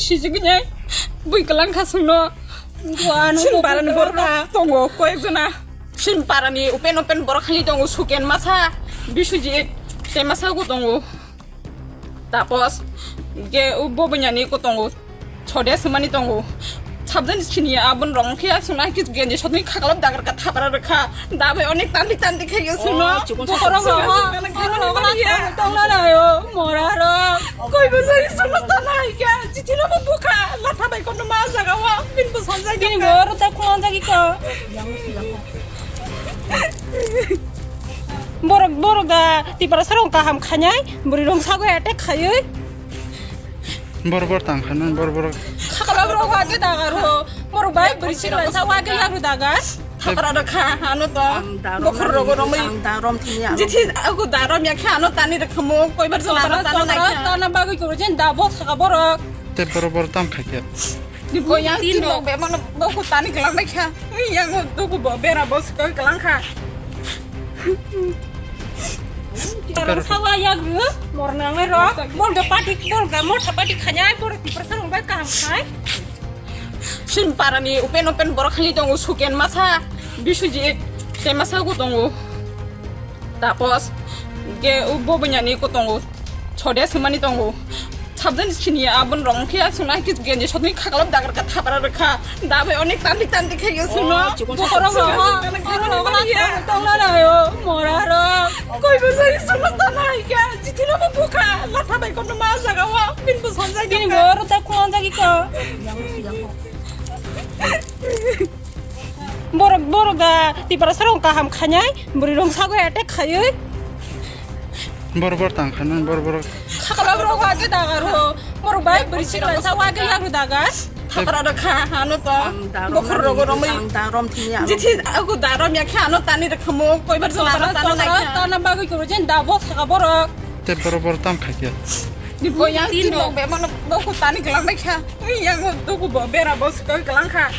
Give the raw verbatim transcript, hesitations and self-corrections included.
Sijigini bui kwlang kha sungno. Sin parani borok tongo koyek jona. Sin parani open open borok khani tongo, Suken masa, Biswajit, tei masa ko tongo. Tapos, ge u bobo nyani ko tongo. Chode sumani tongo. Sabjani sini abon rong khe asung na kis genji sotni khakalap dagar ka thapara rwkha. Da bai onek tanti tanti khe yo suno. Oh, chikon sa. Bokorok rok, bokorok rok, tongla na yo, mora rok. Koi bo sari suno tana hai kya? Chichino bo bukha. Latha bai kono ma jaga wa. Bin bo sanjai. Bini bo rota kuan jagi ko. Borok, borok da Tiprasa rok kaham khanai, bwrwi rok sago attack khaiwi. Bor bor tang kha nang, bor bor. Khakala borok wage dagar ho. Borok bai bwrwi sirok sa wage yagru dagar. Thapra rok kha ano to. Ang darom bokhor rogo romwi. Ang darom thini ano. Jithi aku darom ya kha ano tani rok khamo koi bar jala ano tana nai kha. Tana bagwi koro jen da bo saka borok. Te bor bor tam kha khe. Ni bo yang tin rok be mano bo ko tani kelang bai kha. Yang do ko bo bera bo saka kelang kha. Tarong sawa yagru, mor nangnai rok, mor do pati, mor ga, mor sa pati khanya, mor Tiprasa rok bai kaham khai. Sin parani open open borok khani tongo, Suken masa, Biswajit, tei masa ko tongo. Tapos, ge u bobo nyani ko tongo, chode sumani tongo. Sabjani sini abon rong khe asung na kis genji sotni khakalap dagar ka thapara rwkha. Da bai onek tanti tanti khe yo suno. Oh, chikon sa. Bokorok rok, bokorok rok, tongla na yo, mora rok. Koi bo sari suno tana hai kya? Chichino bo bukha. Latha bai kono ma jaga wa. Bin bo sanjai. Bini bo rota kuan jagi ko. Borok, borok da Tiprasa rok kaham khanai, bwrwi rok sago attack khaiwi. Bor bor tang kha nang, bor bor. Khakala borok wage dagar ho, borok bai bwrwi sirok sa wage yagru dagar. Thapra rok kha ano to. Ang darom bokhor rogo romwi. Ang darom thini ano. Jithi aku darom ya kha ano tani rok khamo koi bar jala ano tana nai kha. Tana bagwi koro jen da bo saka borok. Te bor bor tam kha khe. Ni bo yang tin rok be mano bo ko tani kelang bai kha. Yang do ko bo bera bo saka kelang kha.